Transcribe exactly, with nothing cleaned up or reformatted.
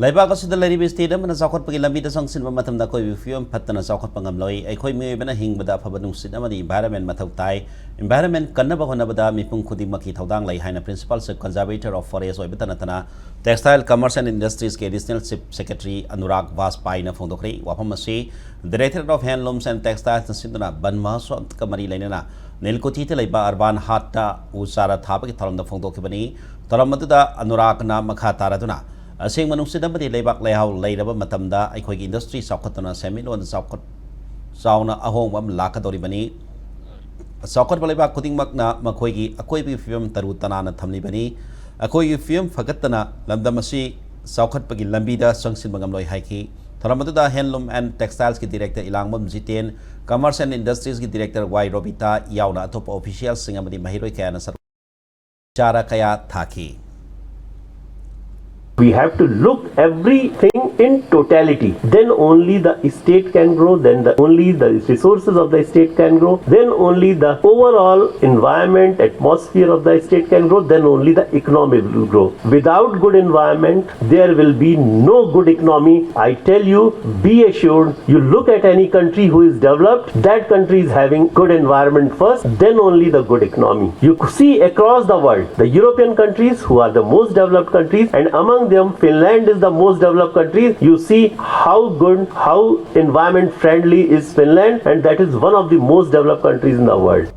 ꯂꯩꯕꯥꯛ ꯑꯁꯤꯗ ꯂꯩꯔꯤꯕ state ꯑꯃꯅ ꯆꯥꯎꯈꯠꯄꯒꯤ ꯂꯝꯕꯤꯗ ꯆꯪꯁꯤꯟꯕ ꯃꯇꯝꯗ ꯑꯀꯣꯏꯕꯒꯤ ꯐꯤꯕꯝ ꯐꯠꯇꯅ ꯆꯥꯎꯈꯠꯄ ꯉꯝꯂꯣꯏ꯫ ꯑꯩꯈꯣꯏ ꯃꯤꯑꯣꯏꯕꯅ ꯍꯤꯡꯕꯗ ꯑꯐꯕ ꯅꯨꯡꯁꯤꯠ ꯑꯃꯗꯤ environment ꯃꯊꯧ ꯇꯥꯏ꯫ Environment ꯀꯟꯅꯕ ꯍꯣꯠꯅꯕꯗ ꯃꯤꯄꯨꯝ ꯈꯨꯗꯤꯡꯃꯛꯀꯤ ꯊꯧꯗꯥꯡ ꯂꯩ ꯍꯥꯏꯅ Principal Chief Conservator of Forest ꯑꯣꯏꯕꯇ ꯅꯠꯇꯅ Textile, Commerce and Industries ꯀꯤ Additional Chief Secretary ꯑꯅꯨꯔꯥꯒ ꯕꯥꯖꯄꯥꯏꯅ ꯐꯣꯡꯗꯣꯛꯈ꯭ꯔꯦ꯫ ꯋꯥꯐꯝ ꯑꯁꯤ Directorate of Handlooms and Textiles ꯅ ꯁꯤꯟꯗꯨꯅ ꯕꯟ ꯃꯍꯣꯠꯁꯕꯀ ꯃꯔꯤ ꯂꯩꯅꯅ ꯅꯤꯜꯀꯨꯊꯤꯗ ꯂꯩꯕ ꯑꯔꯕꯥꯟ ꯍꯥꯠꯇ ꯎ ꯆꯥꯔꯥ ꯊꯥꯕꯒꯤ ꯊꯧꯔꯝꯗ ꯐꯣꯡꯗꯣꯛꯈꯤꯕꯅꯤ꯫ ꯊꯧꯔꯝ ꯑꯗꯨꯗ ꯑꯅꯨꯔꯥꯒꯅ ꯃꯈꯥ ꯇꯥꯔꯗꯨꯅ ꯑꯁꯦꯡꯕ ꯅꯨꯡꯁꯤꯠ ꯑꯃꯗꯤ ꯂꯩꯕꯥꯛ ꯂꯩꯍꯥꯎ ꯂꯩꯔꯕ ꯃꯇꯝꯗ ꯑꯩꯈꯣꯏꯒꯤ industry ꯆꯥꯎꯈꯠꯇꯨꯅ ꯁꯦꯟꯃꯤꯠꯂꯣꯟꯗ ꯆꯥꯎꯈꯠ ꯆꯥꯎꯅ ꯑꯍꯣꯡꯕ ꯑꯃ ꯂꯥꯛꯀꯗꯧꯔꯤꯕꯅꯤ꯫ ꯆꯥꯎꯈꯠꯄ ꯂꯩꯕꯥꯛ ꯈꯨꯗꯤꯡꯃꯛꯅ ꯃꯈꯣꯏꯒꯤ ꯑꯀꯣꯏꯕꯒꯤ ꯐꯤꯕꯝ ꯇꯔꯨ ꯇꯅꯥꯟꯅ ꯊꯝꯂꯤꯕꯅꯤ꯫ ꯑꯩꯈꯣꯏꯒꯤ ꯐꯤꯕꯝ ꯐꯒꯠꯇꯅ ꯂꯝꯗꯝ ꯑꯁꯤ ꯆꯥꯎꯈꯠꯄꯒꯤ ꯂꯝꯕꯤꯗ ꯆꯪꯁꯤꯟꯕ ꯉꯝꯂꯣꯏ ꯍꯥꯏꯈꯤ꯫ ꯊꯧꯔꯝ ꯑꯗꯨꯗ Handloom and Textiles ꯀꯤ Director ꯏꯂꯥꯡꯕꯝ Jiten, Commerce and Industries ꯀꯤ Director ꯋꯥꯏ ꯔꯣꯕꯤꯇꯥ ꯌꯥꯎꯅ ꯑꯇꯣꯞꯄ official ꯁꯤꯡ ꯑꯃꯗꯤ ꯃꯍꯩꯔꯣꯏ ꯀꯌꯥꯅ ꯁꯔꯨꯛ ꯆꯥꯔꯥ ꯀꯌꯥ ꯊꯥꯈꯤ꯫ We have to look everything in totality. Then only the state can grow, then the, only the resources of the state can grow, then only the overall environment, atmosphere of the state can grow, then only the economy will grow. Without good environment, there will be no good economy. I tell you, be assured, you look at any country who is developed, that country is having good environment first, then only the good economy. You see across the world, the European countries who are the most developed countries, and among them Finland is the most developed country. You see how good, how environment friendly is Finland, and that is one of the most developed countries in the world.